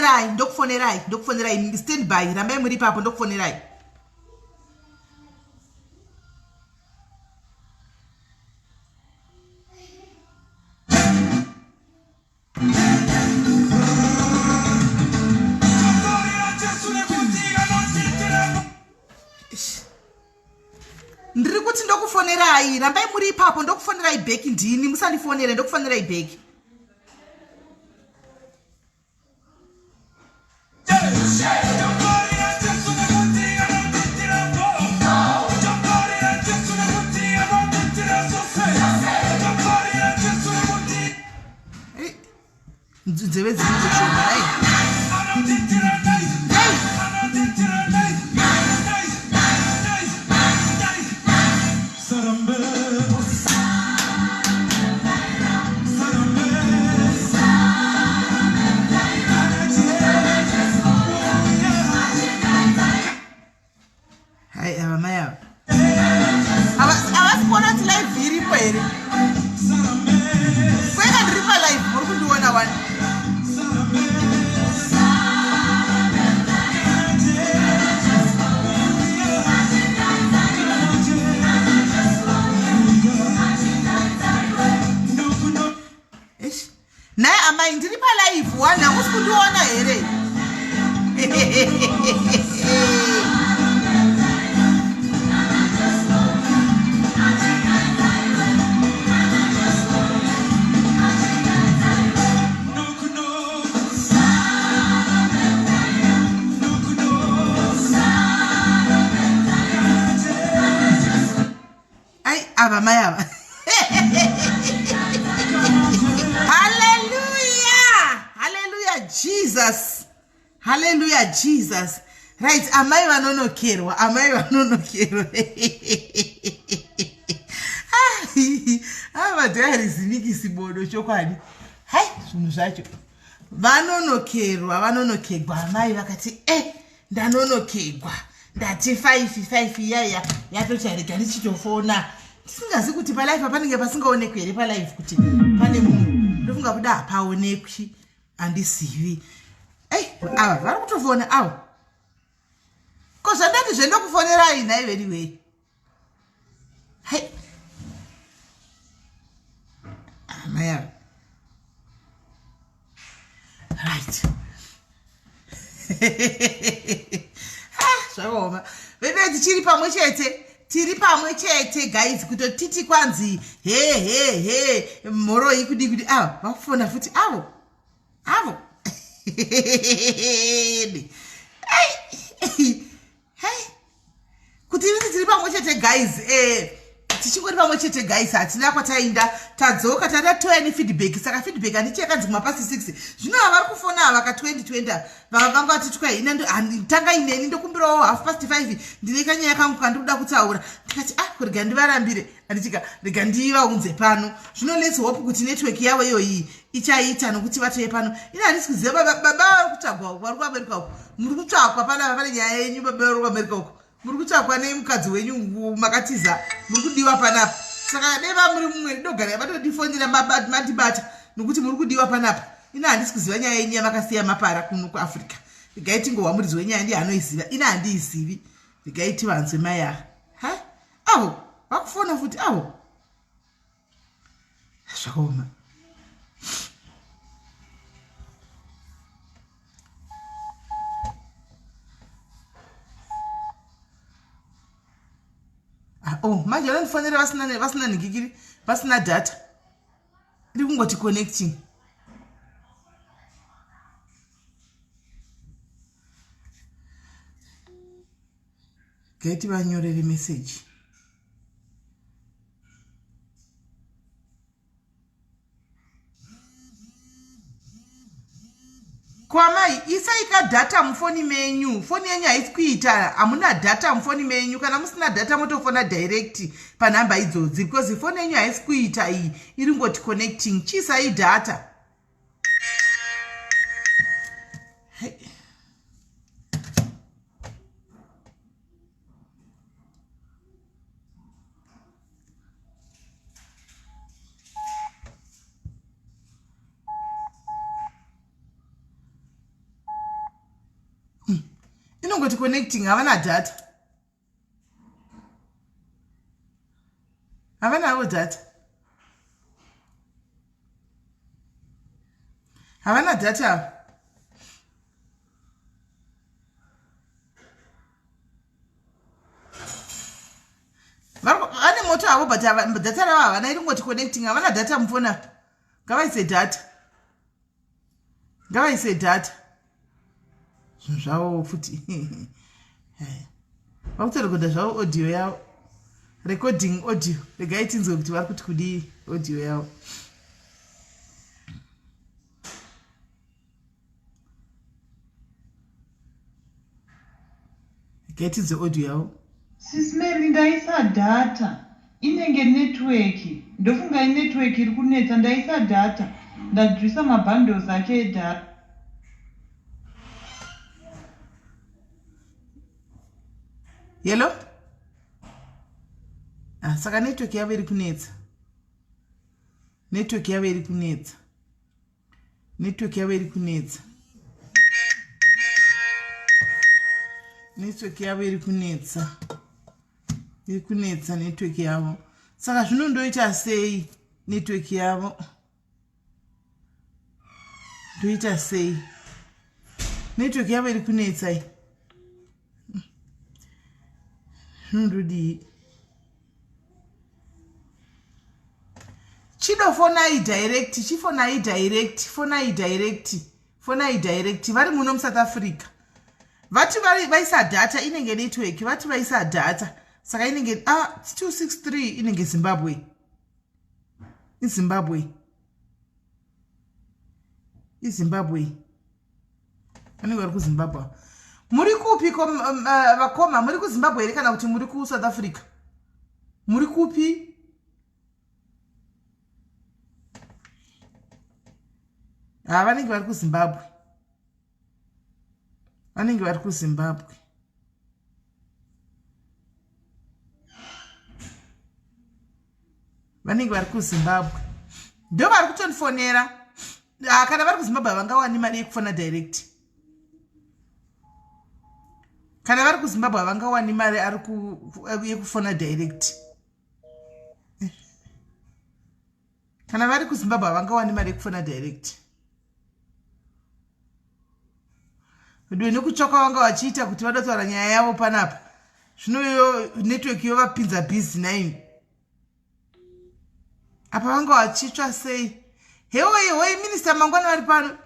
Ndokufonerai, ndokufonerai, ndokufonerai. Stand by, rambai muri ipapo, ndokufonerai. Ndiri kuti ndokufonerai, rambai muri ipapo, ndokufonerai bheki. Ndini, musandifonere, ndokufonerai bheki. Nzeve dziri kushoma. Hai, ava mai ava havasi kuona kuti live iripo here? Kwega ndiri palive, muri kundiona wani? Nhai amai, ndiri palive wani, hamusi kundiona here? Ai, ava mai ava. Haleluya, haleluya, Jesus, haleluya, Jesus. Right, amai vanonokerwa, amai vanonokerwa. Ah, madhayarizinikisi bodo chokwadi. Hai, zvinhu zvacho, vanonokerwa, vanonokegwa. Amai vakati, e ndanonokegwa, ndati 5 5 iyaya yatocharega ndichitofona, ndisingazi kuti palive panenge pasingaonekwi here, palive kuti pane munhu. Ndofunga kuda hapaonekwi, handizivi. Ei, ava vari kutofona avo. Ko zvandati zvendokufonerai nhai vediwei? Hai, amai ava. Right, zvakaoma veve. Tichiri pamwe chete, tiri pamwe chete guys. Kutotiti kwanzi he he he, mhoroi, kudi kudi. Ava vakufona futi avo, avo. Hei, kuti ivisi tiri pamwe chete guys. Tichingori pamwe chete guys, hatina kwatainda, tadzoka, tadatoya nefeedback. Saka feedback handiti yakanzi kumapasi 6. Zvino ava vari kufona ava ka 2020 vanga vati twai tanga ineni ndokumbirawo half past 5, ndine kanyaya kangu kandikuda kutaura. Ndikati, ah, rega ndivarambire, handitika, rega ndivaunze pano. Zvino lets hope kuti network yavo iyoyi ichaita nokuti vatove pano. Ine handisi kuziva baba vari kutsvagwa uko, vari kuAmerica uko, muri kutsvakwa panapa, pane nyaya yenyu. Baba vari kuAmerica uko, muri kutsvakwa nemukadzi wenyu, makatiza, muri kudiwa panapa. Saka deva muri mumwe ndogara vatodifonera mandibata nokuti muri kudiwa panapa. Ine handisi kuziva nyaya yenyu yamakasiya mapara kuno kuAfrica. Regai tingohwa muridzi wenyaya, ndiye anoiziva, ine handiizivi. Regai tivanzwe mai ava. Ha, avo vakufona futi avo, zvakaoma. Ah, oh, manje vanondifonera vasina nhikikiri, vasina data, iri kungoti connecting. Gaiti vanyorere meseji. Kwamai, isai kadhata mufoni menyu, foni yenyu haisi kuita, hamuna dhata mufoni menyu. Kana musina dhata motofona direct panhamba idzodzi, because foni yenyu haisi kuita, iyi iri ngoti connecting. Chiisai dhata. Hey. Inongoti connecting, havana data. Havana havo data. Havana data ava. Vane moto havo but data ravo havana, iri kungoti connecting, havana data mufoni apa. Ngavaise data. Ngavaise data. Zvinhu zvavo futi. Vakutorekodha zvavo audio yavo. Recording audio. Regai tinzwe kuti vari kuti kudii audio yavo. Regai tinzwe audio yavo. Sis Melly ndaisa data inenge network ndofunga inetwork iri kunetsa ndaisa data ndajusa mabundles acho edata. Hello? Ah, saka network yavo iri kunetsa. Network yavo iri kunetsa. Network yavo iri kunetsa. Network yavo iri kunetsa. Iri kunetsa network yavo. Saka zvino ndoita sei network yavo? Ndoita sei? Network yavo iri kunetsa iyi. Zvino ndodii? Chido fonai direct, chifonai direct, fonai direct, fonai direct. Vari muno muSouth Africa. Vati vaisa data inenge network, vati vaisa data. Saka inenge 263 inenge Zimbabwe. IZimbabwe. IZimbabwe. Vanenge vari kuZimbabwe. Muri kupi ko vakoma? Muri kuZimbabwe here kana kuti muri kuSouth Africa? Muri kupi? Ha, vanenge vari kuZimbabwe. Vanenge vari kuZimbabwe. Vanenge vari kuZimbabwe. Ndo vari kutondifonera. Ah, kana vari kuZimbabwe havangawani mari yekufona direct. Kana vari kuZimbabwe havangawani mari ari yekufona direct. Kana vari kuZimbabwe havangawani mari yekufona direct. Veduwe nekutsvaka vanga vachiita kuti vadotaura nyaya yavo panapa. Zvino yo network yovapinza busy naini. Apa vanga vachitsva sei? Hewoi hoi minister mangwana vari pano.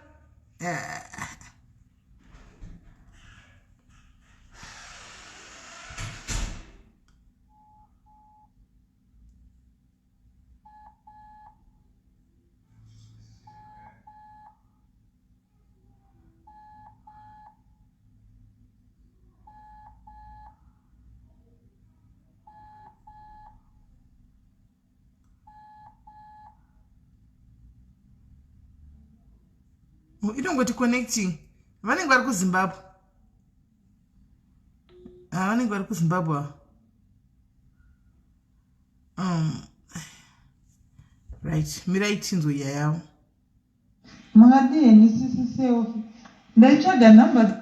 Inongoti connecting. Vanenge vari kuZimbabwe. Ah, vanenge vari kuZimbabwe. Right, mirai tinzwe nyaya yavo. Makadii henyu sisi Selfie? Ndaitsvaga number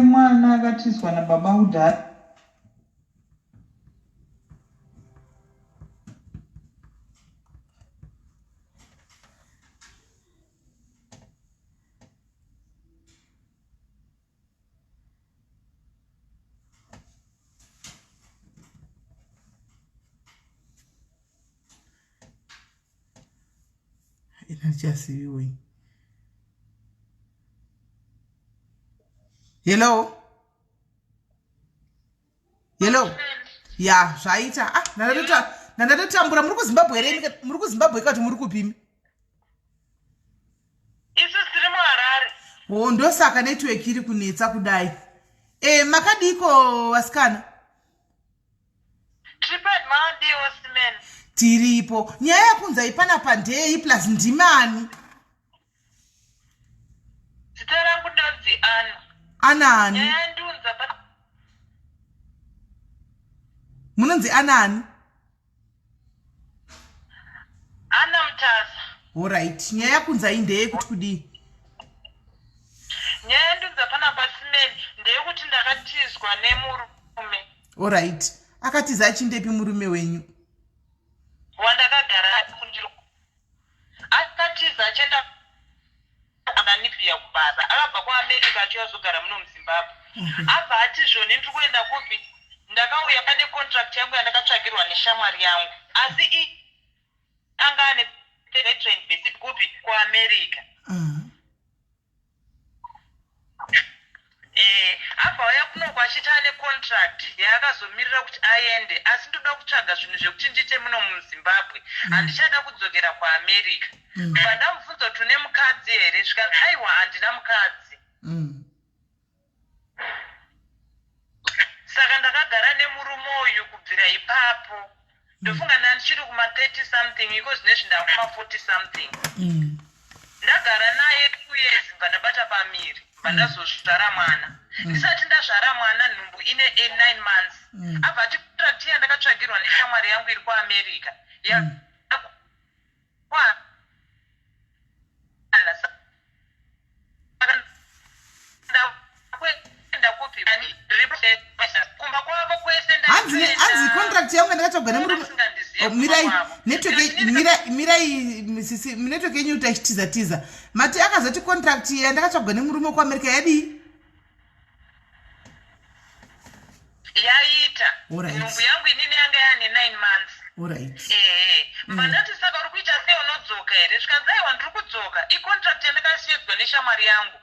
mwana akatizwa nababa kudhara. Inachasiviwe. Hello? Hello? Ya, zvaita. Ah, ndandatotambura. Muri kuZimbabwe here? Muri kuZimbabwe kati muri kupimi? Isu tiri muHarare. Oh, ndosaka network iri kunetsa kudai. Eh, makadiko vasikana? Tripad makadiwo simen. Tiripo. Nyaya yakunzai panapa ndei plus ndimani? Zita rangu ndonzi Anna. Anna ani? Nyaya yandiunza pa Munonzi Anna ani? Anna Mutasa. Horait, nyaya yakunzai ndeyekuti kudii? Nyaya yandunza panapa Simeni ndeyekuti ndakatizwa nemurume. Horait, akatiza achindepi murume wenyu? Wandakagara kundiro. Akatiza achienda kuNamibia kubasa. Akabva kuAmerica achiuya zogara muno muZimbabwe. Abva ati zvoni ndiri kuenda kupi? Ndakauya pane contract yangu yandakatsvagirwa neshamwari yangu. Asi i anga ane Petra University kupi kuAmerica. Eh, abva auya kunoku achiti ane contract yaakazomirira kuti aende asi ndoda kutsvaga zvinhu zvekuti ndiite muno muzimbabwe handichada kudzokera kuamerica bva ndamubvunza kuti une mukadzi here zvikanzi aiwa handina mukadzi Saka ndakagara nemurume uyu kubvira ipapo ndofunga ndandichiri kuma 30 something iko zvinezvi ndakuma 40 something ndagara naye two years bva ndabata pamiri bva ndazozvara mwana ndisati ndazvara mwana nhumbu ine 9 months abva ati contract yandakatsvagirwa neshamwari yangu iri kuamerica ya hanzi contract yangu yandakatsvagwa nemurume oh, mirai network mirai sisi network yenyu tachitiza tiza mati akazoti contract yandakatsvagwa nemurume kuamerica yadii yaita nhumbu yangu inini yanga yane 9 months Alright. Ehe. Pandati saka uri kuita sei unodzoka here? Zvikanzi aiwa ndiri kudzoka. Icontract yandakasiidzwa neshamwari yangu.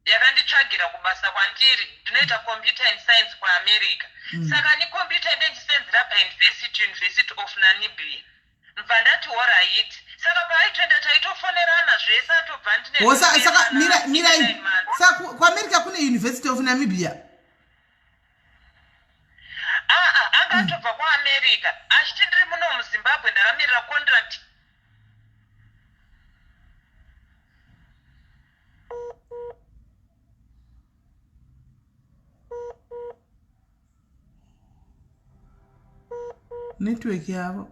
Yakanditsvagira kubasa kwandiri. Ndinoita computer and science kuAmerica. Saka ni computer ndendisenzera pauniversity, University of Namibia. Ndibva ndati horaiti. Saka paaitoenda taitofonerana zvese atobva ndine Ho, saka mira mirai. Saka kuAmerica kune University of Namibia. Aa anga atobva kuAmerica achiti ndiri muno muZimbabwe ndakamirira contract. Network yavo.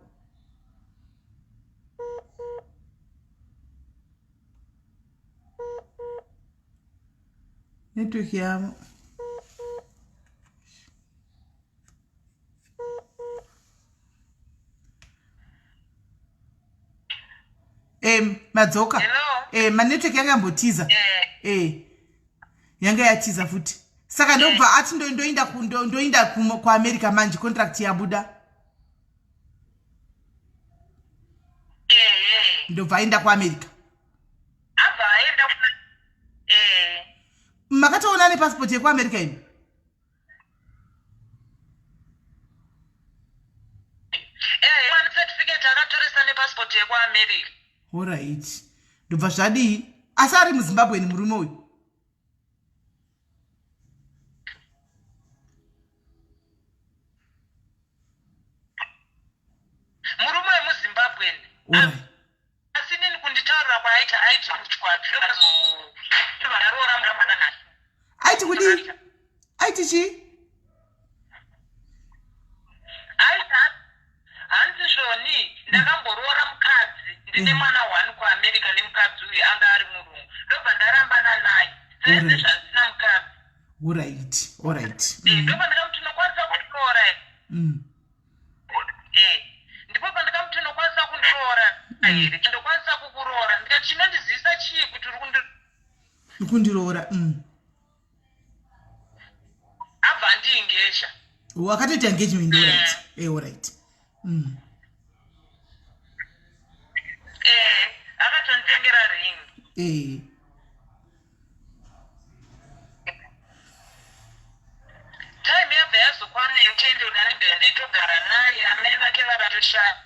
Network yavo. Madzoka. Manetwork yanga yambotiza. Yanga yatiza futi. Saka ndobva ati ndoinda ndoinda kuAmerica manje contract yabuda. Ndobva aenda kuAmerica. Abva aenda kuna eh. Makatoona ane passport yekuAmerica imi? Eh, one certificate akatoresa nepassport yekuAmerica. Alright. Ndobva zvadii? Asi ari muZimbabwe ni murume uyu? Murume wemuZimbabwe. Alright. Asi inini kunditaurira kwaaita aiti kutywaroora mwana naye. Aiti kudii? Aiti chii? Aiti hanzi zvoni ndakamboroora mukadzi ndine mwana one kuAmerica nemukadzi uyu anga ari murungu ndobva ndarambana naye saizve zvandisina mukadzi. Alright, alright. Ndobva ndakamuti unokwanisa kundiroora. Eh, ndipo pandakamuti unokwanisa kundiroora here? Ndokwanisa kukuroora. Ndikati chinondizivisa chii kuti uri kundiroora? Abva andiengeja. Wakatoita engagement, alright. Alright. Akatonditengera ring. Time yabva yazokwana yekuti unanibhera ndaitogara naye amai vake vakatoshaya.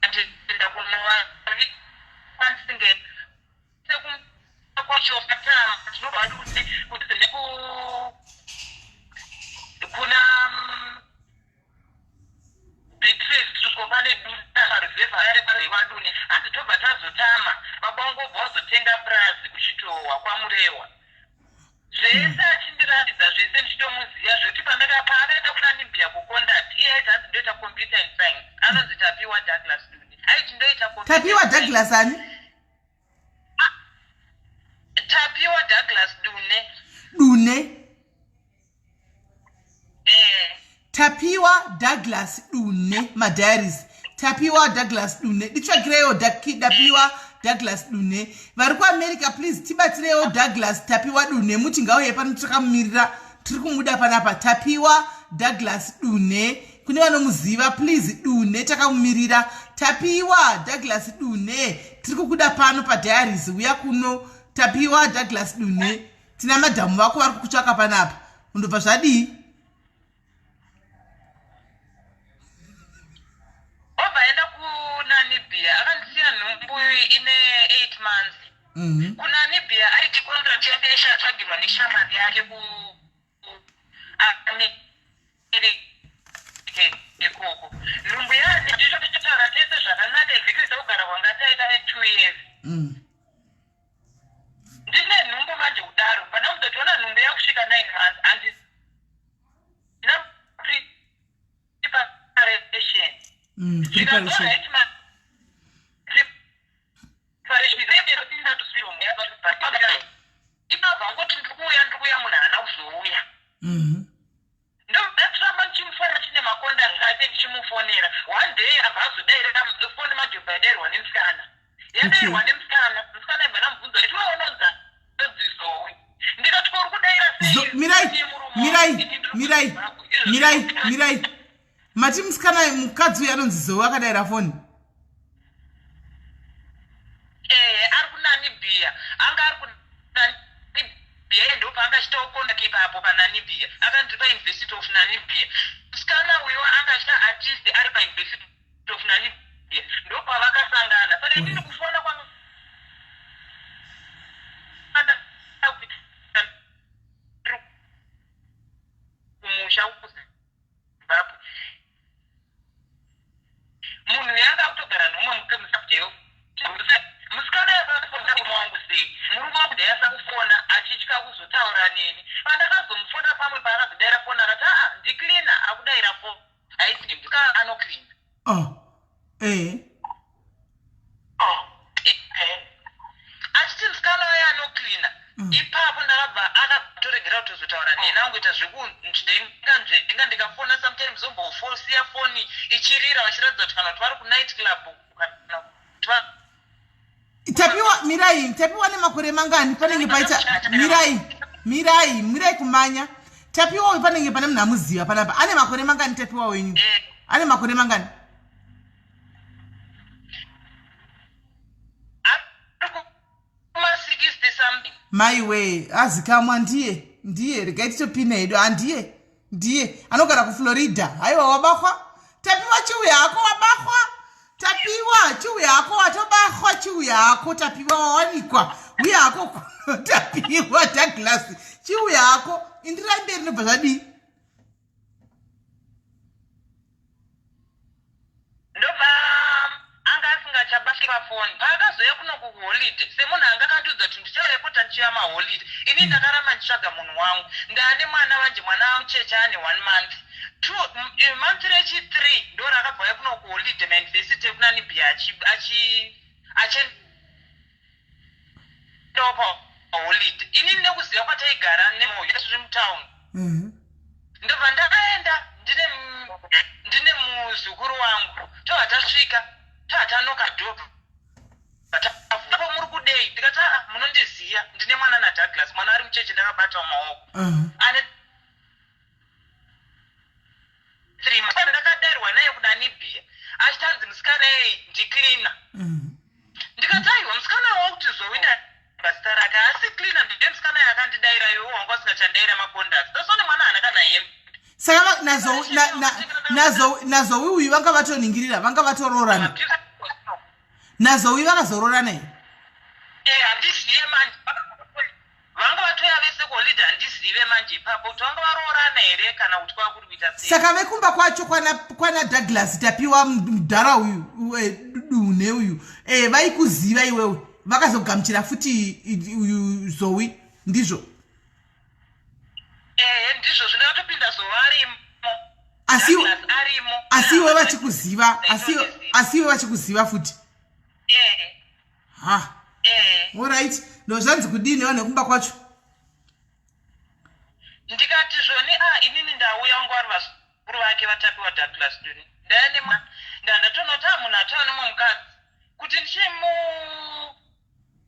Ndikaenda kunova kwacho tinobva kuti kuti neku kuna Beatrice uko pane duna reserve yare kwadune hanzi tobva tazotama baba vangu vobva vazotenga purazi kuchitohwa kwaMurewa. Zvese achindiratidza zvese ndichitomuziva zvekuti pandaka paakaenda kuNamibia kuconduct iye aiti hanzi ndoita computer and science anonzi Tapiwa Douglas Duni aiti ndoita computer Tapiwa and science. Douglas ani? Ah, Tapiwa Douglas Dune. Dune. Eh. Tapiwa Douglas Dune madiaries. Tapiwa Douglas Dune. Ditsvagireiwo Tapiwa Douglas Dune. Vari kuAmerica please tibatsireiwo Douglas Tapiwa Dune muti ngauye pano takamumirira tiri kumuda panapa Tapiwa Douglas Dune. Kune vanomuziva please Dune takamumirira. Tapiwa Douglas Dune tiri kukuda pano padiaries uya kuno Tapiwa Douglas Dune. Tina madhamu vako vari kukutsvaka panapa undobva zvadii obva aenda kunamibia akandisiya nhumbu ine 8 months mm -hmm. kunamibia aiti contract yake ishatsvagirwa neshamwari yake ku ikoko nhumbu yaani ndizvo tichitaura tese zvakanaka exactly sekugara kwanga taita ne two years mm. Ndine nhumbu manje kudaro pana kuzotoona nhumbu yakusvika 9 months handina preparation. Preparation. Ipapa ngoti ndiri kuuya ndiri kuuya munhu haana kuzouya. Ndatiramba ndichimufonera chine macontacts ake ndichimufonera. One day abva azodaira foni manje yobva yadairwa nemusikana. Yadairwa nemusikana, musikana ibva ndamubvunza kuti iwe unonzi anonzi Zoe. Ndikati ko uri kudaira sei? Mirai, mirai, mirai, mirai, mirai. Mati musikana mukadzi uyu anonzi Zoe akadaira foni? Eh, ari kuNamibia. Anga ari kuNamibia iye ndopaanga achitawo contact ipapo paNamibia. Akandiri paUniversity of Namibia. Musikana uyo anga achita artist ari paUniversity of Namibia. Ndopavakasangana. Saka inini kufona kwanga kumusha kuZimbabwe. Munhu uyu anga akutogara neumwe musikana yakafona murume wangu sei murume wangu ndayasa kufona achitya kuzotaura neni pandakazomufona pamwe paakazodaira foni akati aa ndicleaner akudaira foni haisi musikana anocleaner oh. eh. Oh, eh. Achiti musikana waye anocleaner mm. Ipapo ndakabva akatoregera kutozotaura neni angoita zvekunzvenga nzvenga ndikafona sometimes zombofosiya foni ichirira vachiratidza kuti kana kuti vari kunight club kana kuti Tapiwa mirai Tapiwa nemakore mangani panenge paita mirai mirai mirai kumanya Tapiwa uyu panenge pane munhu amuziva panapa ane makore mangani Tapiwa wenyu eh. Ane makore mangani Maiwee azikamwa ndiye ndiye regai titopina hedu handiye ndiye anogara kuflorida haiwa wabahwa tapiwa chiuya hako wabahwa tapiwa chiuya hako watobahwa chiuya hako tapiwa wawanikwa uya hako kuno tapiwa douglas chiuya hako indirai mberi nobva zvadii Ndobva anga asingachabati pafoni paakazouya kuno kuholiday semunhu anga akandiudza kuti ndichauya pota ndichiuya maholiday ini ndakaramba ndichitsvaga munhu wangu ndaane mwana manje mwana mucheche ane one month two eh, month rechi three ndo rakabva uya kuno kuholiday mauniversity ekunamibia achiendawo paholiday inini nekuziva kwataigara nemoyo tiri mutown Ndobva ndaenda ndine ndine muzukuru wangu tobva tasvika tobva tanoka door apo muri kudei ndikati aa munondiziva ndine mwana nadouglas mwana ari mucheche ndakabata mumaoko ane three months ndakadairwa naye kunamibia achitanzi musikana ei ndicleaner Ndikati aiwa musikana uyo wakuti Zoe zita rake haasi cleaner ndiye musikana uyo akandidaira iwe wanga usingachandaira maconducts that's one mwana haana kana hembe. Saka naZoe uyu vanga vatoningirira vanga vatoroorana naZoe vakazoroorana here? Eh handizive manje Vanga vatouya vese kuholiday handizive manje ipapo kuti vanga varoorana here kana kuti kwava kuri kuita sei. Saka vekumba kwacho kwana, kwana Douglas Tapiwa mudhara uyu eh, Dune uyu eh, vaikuziva iwewe vakazogamuchira futi uyu Zoe ndizvo? Ehe, ndizvo zvino ndakatopinda zuva arimo. Asi Douglas arimo. Asi iwe vachikuziva, asi Ndaitoziva. asi iwe vachikuziva futi. Ehe. Ha. Ehe. Alright. Ndozvanzi kudini vanhu vekumba kwacho? Ndikati zvoni, a inini ndauya, wangu vari vazukuru vake vaTapiwa Douglas Duni. Ndaya nemwana, ndandatonoti a munhu atova nemwe mukadzi, kuti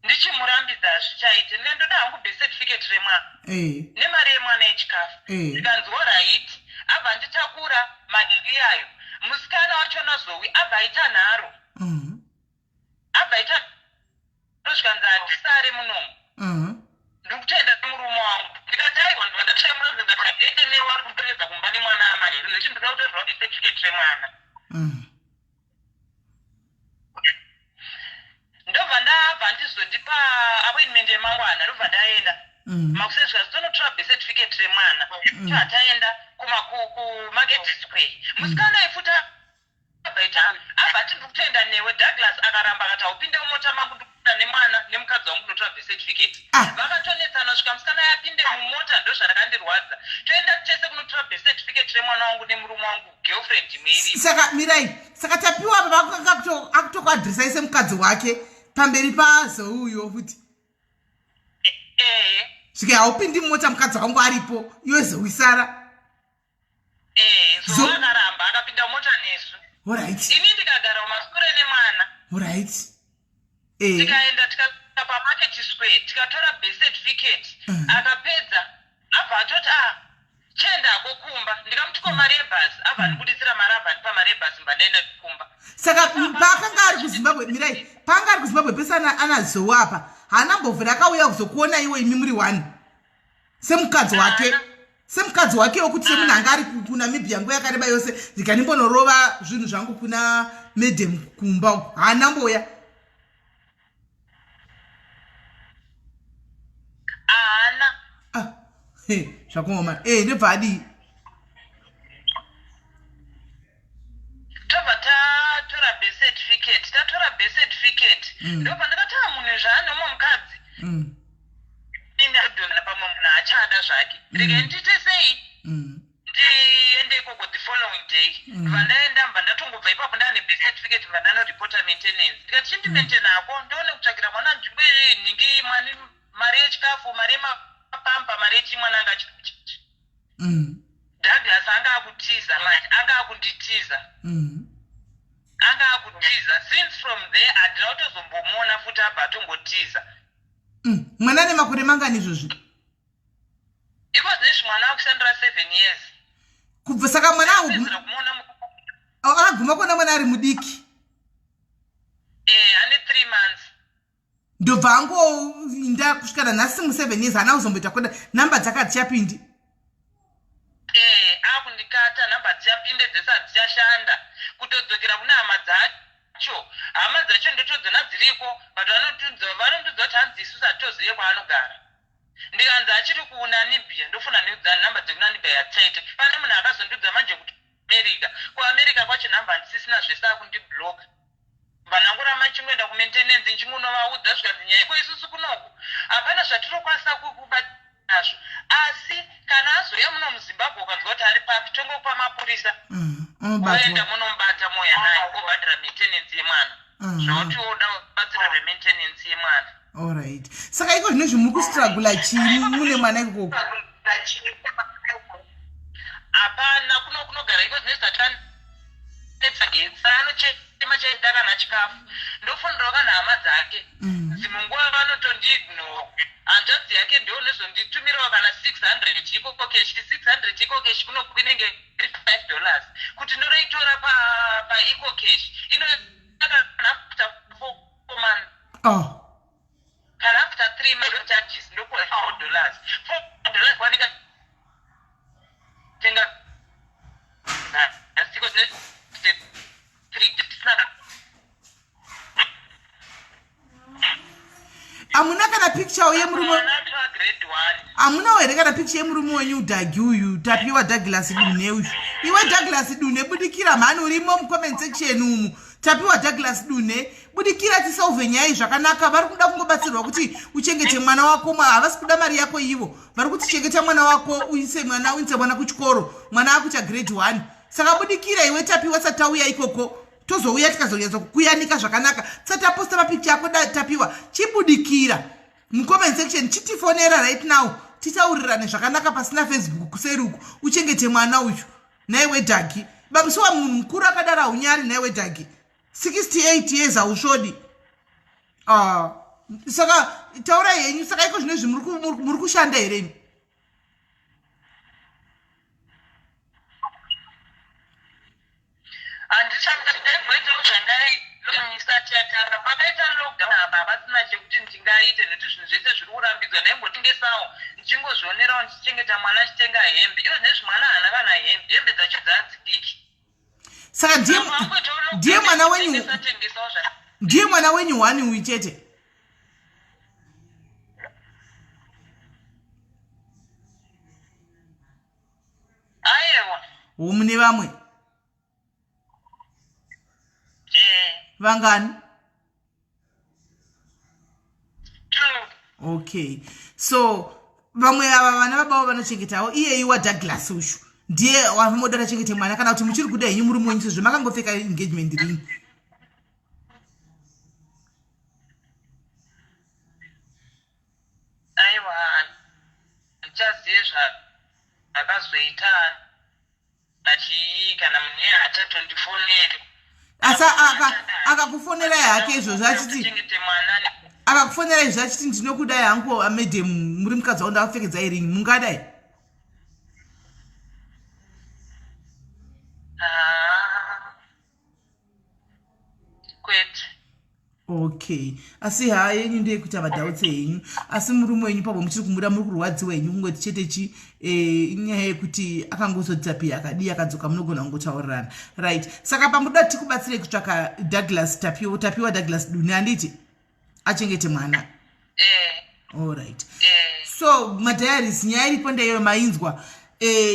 ndichimurambidza hazvichaite. Ndingandoda hangu birth certificate remwana nemari yemwana yechikafu. Ndikanzi alright, abva anditakura madiri ayo. Musikana wachona Zowi abva aita nharo, abva aita, zvikanzi handisare munomu, ndiri kutoenda nemurume wangu. Ndikati aiwa, ndibva ndatsvaimura, ndikati ende newe, ari kuperedza kumba nemwana amanheru, nekuti ndinoda kutorerwa birth certificate remwana. Ndobva ndabva ndizondipa appointment yemangwana, ndobva ndaenda makuseni, zvikanzi tonotora birth certificate remwana. Hataenda kuMarket Square. Musikana aifuta abvaita abva ati, "Ndiri kutoenda newe." Douglas akaramba, akati, "Haupinde mumota mangu, ndikuenda nemwana nemukadzi wangu kunotora birth certificate." Vakatonetsana svika musikana yapinde mumota. Ndo zvarakandirwadza. Toenda tese kunotora birth certificate remwana wangu nemurume wangu, girlfriend imwe iripo. Saka mirai, saka Tapiwa apa akutokuadhiresai semukadzi wake pamberi paZouyo futi? Ehe. Svika, "Haupindi mumota mukadzi wangu aripo, iwe Zowisara." Ehe, so akaramba, akapinda mumota nesu. Ini ndikagara mumasure nemwana. Alright. Tikaenda, tikasvika paMarket Square, tikatora birth certificate. Akapedza, abva atoti, "A chiendako kumba." Ndikamuti, "Ko mari yebhasi?" Abva andibudisira mari, abva andipa mari yebhasi, mba ndaenda kumba. Saka paakanga ari kuZimbabwe, mirai, paanga ari kuZimbabwe pese anaZowa apa, haana mbovhura akauya kuzokuona iwe, imi muri one semukadzi wake? Haana. Semukadzi wake wekuti semunhu anga ari kuNamibia nguva yakareba yose, ndikanimbonorova zvinhu zvangu kuna madam kumba uko, haana mboya? Haana. Ah, he, zvakaoma. Ndobva adii? Tobva tatora birth certificate, tatora birth certificate, ndobva ndakati, "Ah, munhu zvaane umwe mukadzi, ini adhona pamwe munhu achada zvake, regai ndiite sei, ndiende ikoko the following day." Bva ndaenda, mbva ndatongobva ipapo ndaane birth certificate, bva ndanoripota maintenance. Ndikati, "Chindimaintainako, ndione kutsvakira mwana nzvimbo nhingi, mwani, mari yechikafu, mari yemapampa, mari yechimwana anga achi." Douglas anga akutiza manje, anga akunditiza. Anga akutiza. Since from there handina kutozombomuona futi, abva atongotiza. Mwana ane makore mangani izvozvi? Iko zvinezvi mwana akushandira 7 years. Kubva saka mwana Pedzera kumuona akaguma kuona mwana ari mudiki? Ane 3 months. Ndobva angoinda kusvika nanhasi mu7 years, haana kuzomboita kuda, namba dzake hadzichapindi? Akundikata, nhamba dzichapinde dzese hadzichashanda. Kutodzokera kune hama dzacho, hama dzacho ndotodzona dziriko, but vanotudza kuti hanzi isusu hatitozive kwaanogara. Ndikanzi achiri kuNamibia, ndofuna niudza nhamba dzekuNamibia, hatichaite. Pane munhu akazondudza manje kuti America, kuAmerica kwacho nhamba handisisina, zvese akundibloka. Vanangoramba nchingoenda kumaintenance, nchingonovaudza, zvikanzi nyaya iko isusu kunoku hapana zvatinokwanisa kubata nazvo, asi kana azouya muno muZimbabwe, ukanzwa kuti ari papi, tongokupa mapurisa, Unobatwa. Oenda munomubata, moya naye, obhadhara maintenance yemwana. Zvauti woda rubatsiro rwemaintenance yemwana. Alright, saka iko zvinezvi muri kustrugula chii mune mwana ikoko? Hapana, kuno kunogara iko zvinezvi tatanetsagetsa, anochema chaida kana chikafu. Ndofunirawo kana hama dzake, dzimwe nguva vanotondiignore. Hanzvadzi yake ndo unozonditumirawo kana 600 EcoCash. 600 EcoCash kuno inenge iri $5. Kuti ndoroitora paEcoCash ino kana after 4 months, kana after 3 months charges ndoko $4, $4 kwanika tenga asiko three tisina. Hamuna kana picture yemurume? Mwana atova grade one. Hamunawo here kana picture yemurume wenyu Dhagi uyu, Tapiwa Douglas Dune uyu? Iwe Douglas Dune, budikira mhani, urimo mucomment section umu. Tapiwa Douglas Dunhe, budikira tisolve nyaya iyi zvakanaka. Vari kuda kungobatsirwa kuti uchengete mwana wako, havasi kuda mari yako ivo. Vari kuti chengeta mwana wako, uise mwana, uise mwana kuchikoro, mwana akuita grade 1. Saka budikira iwe Tapiwa, sati tauya ikoko, tozouya tikazonyatsa kukuyanika zvakanaka. Tisati taposta mapikicha ako Tapiwa, chibudikira mucomment section, chitifonera right now, titaurirane zvakanaka pasina Facebook kuseri uku. Uchengete mwana uyu naiwe Dhagi. Babisiwa munhu mukuru akadaro haunyari naiwe Dhagi? 68 years, hausvodi. Ah, saka taurai henyu. Saka iko zvino izvi muri kushanda here imi? Handichandaimboitawo zvandaiisatiyatara pakaita lockdown apa, hapasina chekuti ndingaite nekuti zvinhu zvese zviri kurambidzwa. Ndaimbotengesawo ndichingozvionerawo, ndichichengeta mwana, achitenga hembe. Iyo zvinezvi mwana haana kana hembe, hembe dzacho dzadzidiki. Saka ndiye mwana wenyu, ndiye mwana wenyu one uyu chete? Ayewa. Wo mune vamwe? Eh. Vangani? Two. Okay, so vamwe ava vana babavo vanochengetawo iyeyi waDouglas uyu ndiye wamoda achengete mwana, kana kuti muchiri kuda henyu murume wenyu sezvo makangopfeka engagement ring? Aiwa, handichazive zvakazoita nachii, kana munhu iye hachatondifoneri. Asi akakufonerai hake izvozvo achiti, akakufonerai izvo achiti, "Ndinokudai hangu madam, muri mukadzi wangu, ndakapfekedzai ring," mungadai? Ah, kwete. Okay, asi ha yenyu ndeyekuita madoubts henyu, asi murume wenyu pamwe muchiri kumuda, muri kurwadziwa henyu. Kungoti chete chi inyaya yekuti akangozodisappear, akadii, akadzoka, munogona kungotaurirana, right? Saka pamuda tikubatsirei kutsvaka Douglas Tapiwa, Tapiwa Douglas Duni, handiti, achengete mwana? Eh. Allright. Eh. So madiaries, nyaya iripo ndeiyo mainzwa.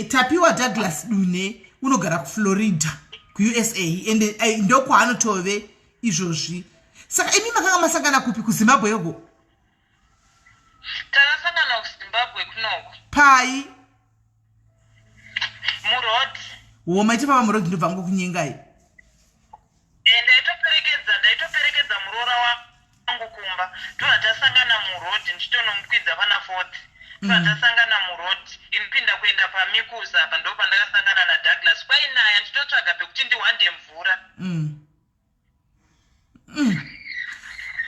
Tapiwa Douglas Dune unogara kuFlorida, kuUSA, and ndokwaanotove izvozvi. Saka imi makanga masangana kupi, kuZimbabwe yoko? Takasangana kuZimbabwe kunoko. Pai? Muroad. Wo maita pava muroad, ndobva ngokunyengai? Eh, ndaitoperekedza muroora wangu kumba, tobva tasangana muroad, ndichitonomukwidza pana Fourth, tobva tasangana muroad inopinda kuenda paMikusa apa. Ndo pandakasangana naDouglas. Kwainaya, ndichitotsvaga pekuti ndihwande mvura.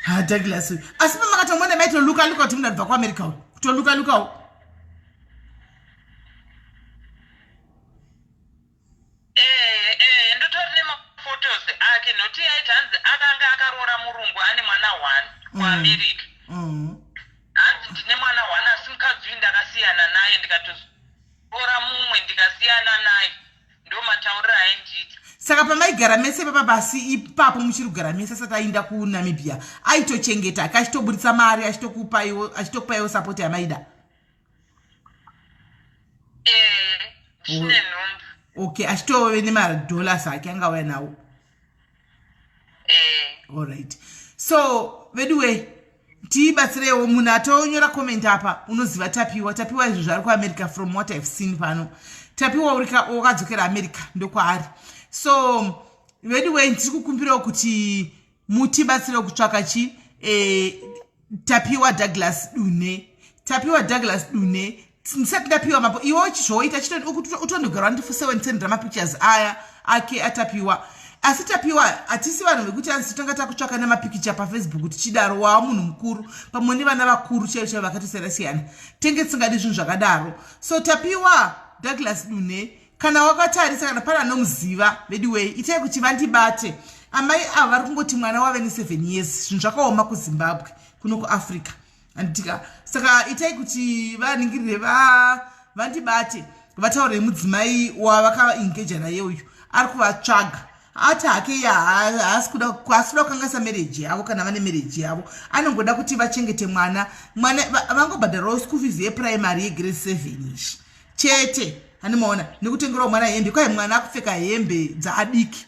Ha, Douglas uyu, asi pamakatomona maitoluka luka kuti munhu abva kuAmerica uyu, kutoluka lukawo? Eh, ndotori nemaphotos ake, nokuti yaiti hanzi akanga akaroora murungu ane mwana one kuAmerica. Hanzi, "Ndine mwana one, asi mukadzi uyu ndakasiyana naye, ndikatozoroora mumwe, ndikasiyana naye." Ndo matauriro aindiita. Saka pamaigara mese papa pasi ipapo, muchiri kugara mese asati aenda kuNamibia, aitochengeta ake, achitoburitsa mari, achitokupaiwo support yamaida? Eh, ndichine nhumbu. Okay, achitove nemadollars ake angauya nawo? Eh. Allright, so veduwe, tibatsireiwo. Munhu atonyora comment apa unoziva Tapiwa. Tapiwa izvo zvari kuAmerica, from what I've seen pano, Tapiwa wakadzokera America, ndokwaari. So veduwe, ndiri kukumbirawo kuti mutibatsirewo kutsvaka chi Tapiwa Douglas Dune. Tapiwa Douglas Dune, ndisati ndapiwa mapo, iwe zvoita utondogara ndifusewendisendera mapictures aya ake aTapiwa. Asi Tapiwa, hatisi vanhu vekuti anzi totanga takutsvaka nemapikicha paFacebook tichidaro. Wava munhu mukuru, pamwe nevana vakuru chaivo chaivo vakatosiyana siyana, tenge tisingadi zvinhu zvakadaro. So Tapiwa Douglas Dune, kana wakatarisa, kana pane anomuziva, vediway, itai kuti vandibate. Amai ava vari kungoti mwana wave ne7 years. Zvinhu zvakaoma kuZimbabwe kuno, kuAfrica, handitika? Saka itai kuti vaningirire, vandibate, vataure mudzimai wavakaengeja naye uyu ari kuvatsvaga. Ati hake iye haasi kuda kukanganisa marriage yavo. Kana vane marriage yavo, anongoda kuti vachengete mwana. Mwana vangobhadharawo school fees yeprimary, yegrade 7 ishi chete, handimaona, nekutengerawo mwana hembe. Kwai mwana akupfeka hembe dzaadiki.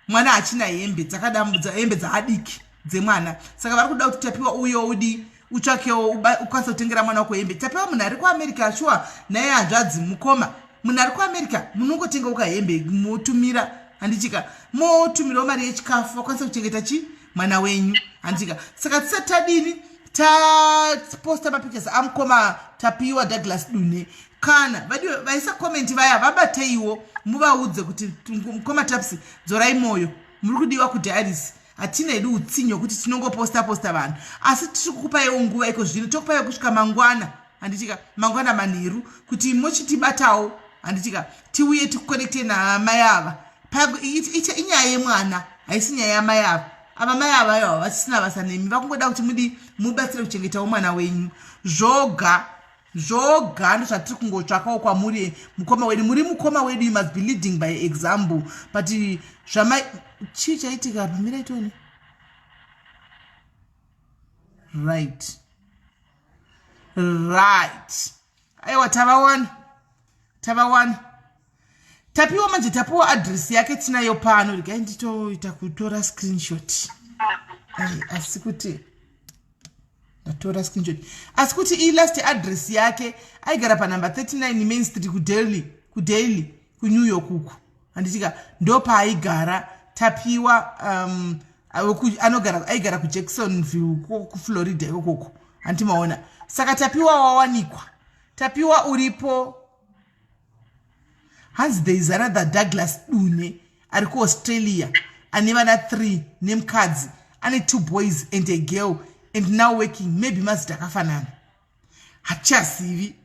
Mwana hachina hembe dzakadambudza, hembe dzaadiki dzemwana. Saka vari kuda kuti Tapiwa uye udi utsvakewo ukwanise kutengera mwana wako hembe. Tapiwa munhu ari kuAmerica shuwa naye hanzvadzi mukoma munhu ari kuAmerica munongotenga uka hembe motumira handichika motumirawo mari yechikafu vakwanise kuchengeta chi mwana wenyu handichika. Saka tisati tadini taposta mapictures amukoma Tapiwa Douglas Dune, kana vadiwe vaisa comment vaya vabateiwo muvaudze kuti mukoma Tapsi dzorai moyo, muri kudiwa kudiaries. Hatina hedu utsinye hwekuti tinongoposta posta vanhu, asi tiri kukupaiwo nguva iko zvino, tokupaiwo kusvika mangwana handitika, mangwana manheru kuti mochitibatawo handitika, tiuye tikukonekte namai ava. Inyaya yemwana, haisi nyaya yamai ava. Ava mai ava aiwa vasisina basa nemi, vakungoda kuti mudi mubatsire kuchengetawo mwana wenyu zvoga zvoga. Ndozvatiri kungotsvakawo kwamuri mukoma wedu. Muri mukoma wedu, you must be leading by example. But zvamai chii chaitika apa? Mirai tione. Right, aiwa, tavawana, tavawana Tapiwa manje. Tapiwa address yake tinayo pano. Regai nditoita kutora screenshot. Asi kuti ndatora screenshot, asi kuti ilast address yake aigara panumber 39 Main Street kuDelhi, kuDelhi, kuNew York uku handitika, ndo paaigara Tapiwa. Anogara, aigara kuJacksonville, kuFlorida ikokoko handimaona. Saka Tapiwa wawanikwa, Tapiwa uripo. Hanzi there is another Douglas Dune ari kuAustralia ane vana 3 nemukadzi, ane two boys and a girl and now working. Maybe mazita akafanana, hatichazivi,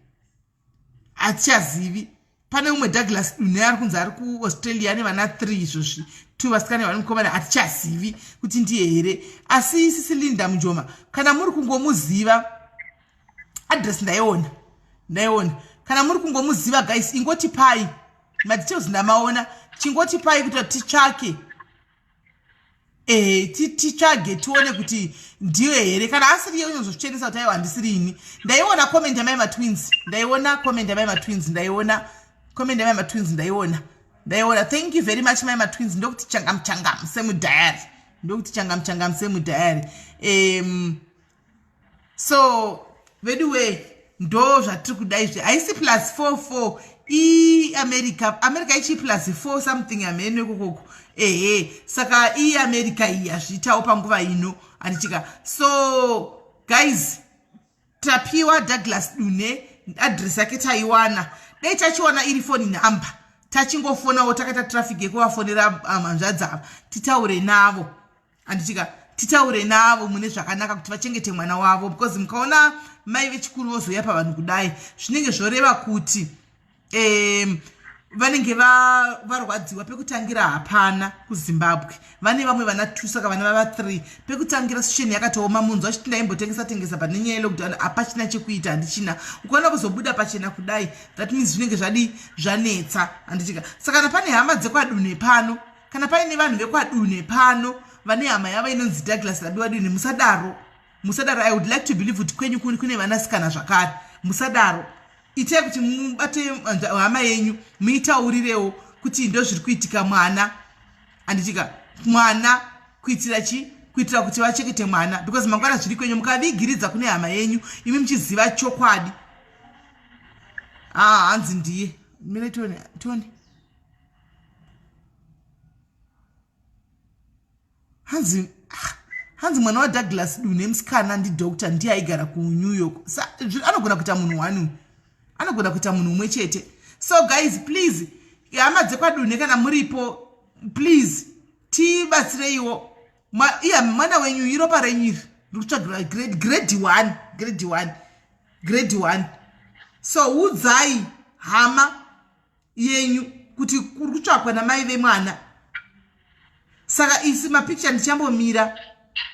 hatichazivi. Pane umwe Douglas Dune ari kunzi ari kuAustralia ane vana 3 izvozvi, two vasikana vane mukomana. Hatichazivi kuti ndiye here. Asi sisi Linda Mujoma, kana muri kungomuziva, address ndaiona, ndaiona. Kana muri kungomuziva guys, ingoti pai madetails ndamaona, chingoti pai kuti titsvake, titsvage tione kuti ndiyo here. Kana asiri iye unozozvichenesa kuti aiwa, handisiri ini. Ndaiona comment yamai matwins, ndaiona comment yamai matwins, ndaiona comment yamai matwins, ndaiona, ndaiona. Thank you very much, mai matwins. Ndokuti changam changam semudhayari, ndokuti changam changam semudhayari. So veduwe, ndo zvatiri kuda izvi. Haisi plus 44 iAmerica, America ichi plus 4 something hameno ikokoko. Ehe, saka iAmerica iyi hazviitawo panguva ino handichika. So guys, Tapiwa Douglas Dune address yake taiwana. Dai tachiwana iri foni number, tachingofonawo, takaita traffic yekuvafonera hanzvadzi ava titaure navo handichika, titaure navo mune zvakanaka kuti vachengete mwana wavo, because mukaona mai vechikuru vozouya pavanhu kudai, zvinenge zvoreva kuti vanenge varwadziwa. Pekutangira hapana kuZimbabwe, vane vamwe vana two, saka vana vava three. Pekutangira situation yakatooma. Munhu achiti ndaimbotengesa tengesa, but nenyaya yelockdown hapachina chekuita, handichina. Ukaona kuzobuda pachena kudai, that means zvinenge zvadi zvanetsa handichika. Saka kana pane hama dzekwaDune pano, kana paine vanhu vekwaDune pano vane hama yavo inonzi Douglas Tapiwa Dune, musadaro, musadaro. I would like to believe kuti kwenyu kune vanasikana zvakare. Musadaro, itai kuti mubate hama yenyu, muitaurirewo kuti ndo zviri kuitika mwana handitika, mwana kuitira chi kuitira kuti vachekete mwana, because mangwana zviri kwenyu mukavigiridza kune hama yenyu imi muchiziva chokwadi. Ah, hanzi ndiye. Mire tione, tione. Hanzi, ah, hanzi mwana waDouglas Dune musikana ndidoctor, ndiye aigara kuNew York. Anogona kuita munhu one, anogona kuita munhu umwe chete. So guys, please, hama dzekwaDune, kana muripo, please tibatsireiwo. Iya mwana wenyu, iropa renyu iri riri kutsvagirwa grade one, grade one, grade one. So udzai hama yenyu kuti kuri kutsvakwa namai vemwana. Saka isi mapicture ndichambomira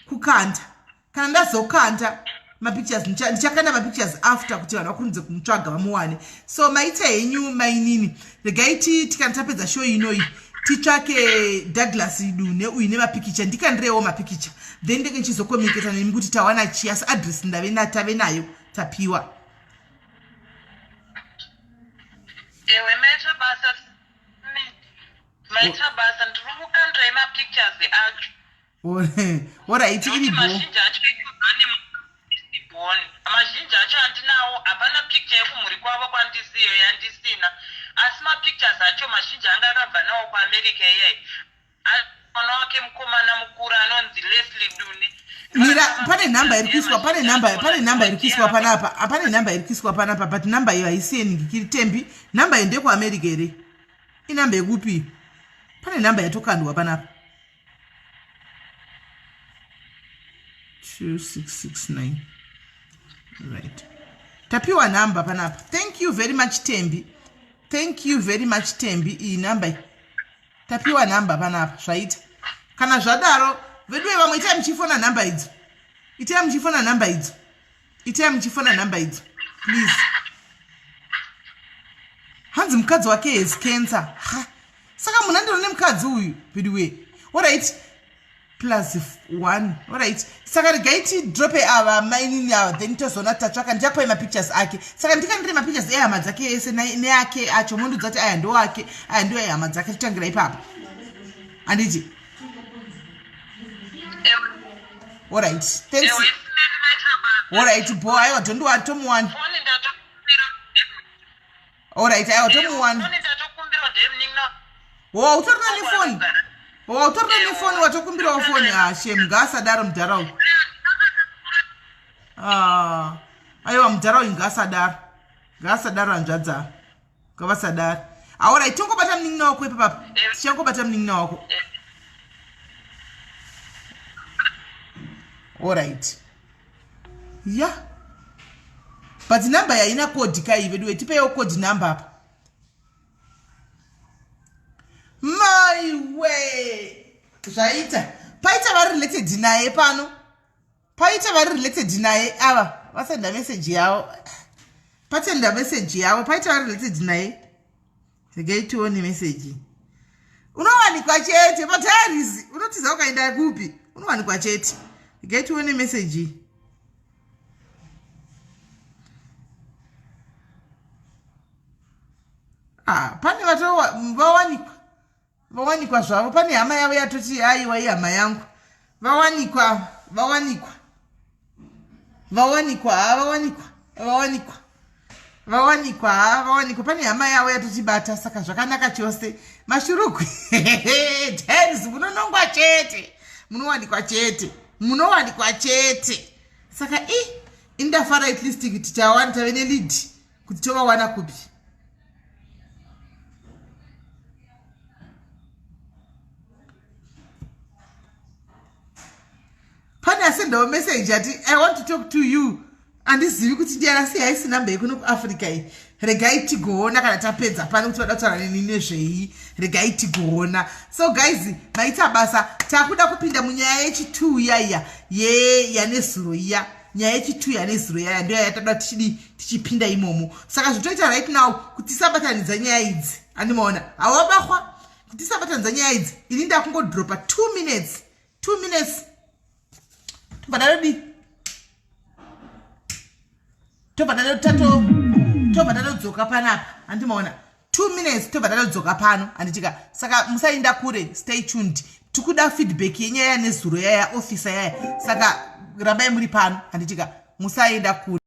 kukanda. Kana ndazokanda mapictures, ndichakanda mapictures after kuti vanhu vakurumidze kumutsvaga vamuwane. So maita henyu mainini. Regai tikana tapedza show inoyi titsvake Douglas Dune uyu nemapikicha, ndikandirewo mapikicha, then ndenge ndichizokommunicata nemi kuti tawana chi. Asi address ndave tave nayo, Tapiwa. Ewe, maita basa. Maita basa, ndiri kukandirai mapictures acho. Orit, iri bo. Mazhinji acho ane born, mazhinji acho andinawo. Hapana picture yekumhuri kwavo kwandisiyo yandisina, asi mapictures acho mazhinji anga akabva nawo kuAmerica iyai. Mwana wake mukomana mukuru anonzi Leslie Dune. Mira, pane nhamba iri kuiswa, pane nhamba iri kuiswa panapa, pane nhamba iri kuiswa panapa, but nhamba iyo haisi yeningikiri. Tembi, nhamba iyo ndekuAmerica here? Inhamba yekupi? Pane nhamba yatokandwa panapa, 2669. Right, tapiwa nhamba panapa. Thank you very much, Tembi. Thank you very much, Tembi. Iyi nhamba iyi, tapiwa nhamba panapa. Zvaita kana zvadaro. Veduwe, vamwe itai muchifona nhamba idzo, itai muchifona nhamba idzo, itai muchifona nhamba idzo, please. Hanzi mukadzi wake has cancer. Ha, saka munhu andiro nemukadzi uyu, veduwe. Alright, plus one. Alright, saka regai tidrope ava mainini ava, then tozoona tatsvaka. Ndichakupai mapictures ake. Saka ndikandire mapictures ehama dzake ese neake acho, mondudza kuti aya ndo ake, aya ndo ehama dzake. Totangira ipapo, handiti? Alright, thanks. Alright, bo, aiwa, don't worry, tomuwana. Alright, aiwa, tomuwana. Wo utorina nefoni, wo utorina nefoni, watokumbirawo foni. Ah, shem, ngaasadaro mudhara uyu. Ah, aiwa, mudhara uyu ngaasadaro, ngaasadaro. Hanzvadza, ngavasadaro. Alright, tongobata munin'ina wako ipapapa, tichangobata munin'ina wako. Alright, ya, yeah. But namba yaina code kai? Veduwe, tipeiwo code number apa. Maiwe, zvaita. Paita vari related naye pano, paita vari related naye ava vasenda meseji yavo, patenda meseji yavo. Paita vari related naye. Regai tione meseji. Unowanikwa chete padiaries, unotiza ukaenda kupi, unowanikwa chete. Regai tione meseji. Ah, pane vawanikwa, vawanikwa zvavo. Pane hama yavo yatoti aiwa, ihama yangu. Vawanikwa, vawanikwa, vawanikwa. Ha, vawanikwa, vawanikwa, vawanikwa. Ha, vawanikwa. Pane hama yavo yatotibata, saka zvakanaka chose. Mashurugwi diaries, munonongwa chete, munowanikwa chete, munowanikwa chete. Saka i indafara at least kuti tawana, tave nelead kuti tovawana kupi. Pane asendawo message ati, "I want to talk to you." Handizivi kuti ndiani, asi haisi namba yekuno kuAfrica iyi. Regai tigoona kana tapedza pano kuti vada kutaura neni nezvei. Regai tigoona. So guys, maita basa. Takuda kupinda munyaya yechi2 iyaiya yanezuro iya. Nyaya yechi2 yanezuro iyaya ndo yatada tichidi tichipinda imomo. Saka zvotoita right now kuti tisabatanidza nyaya idzi, handimaona hawabahwa kuti tisabatanidza nyaya idzi. Ini ndakungodropa 2 minutes, 2 minutes, tobva tatodii, tobva tatodzoka panapa, handimaona? 2 minutes, tobva tatodzoka pano, handitika? Saka musainda kure, stay tuned. Tikuda feedback yenyaya nezuro yaya, officer yaya. Saka rambai muri pano, handitika? Musaenda kure.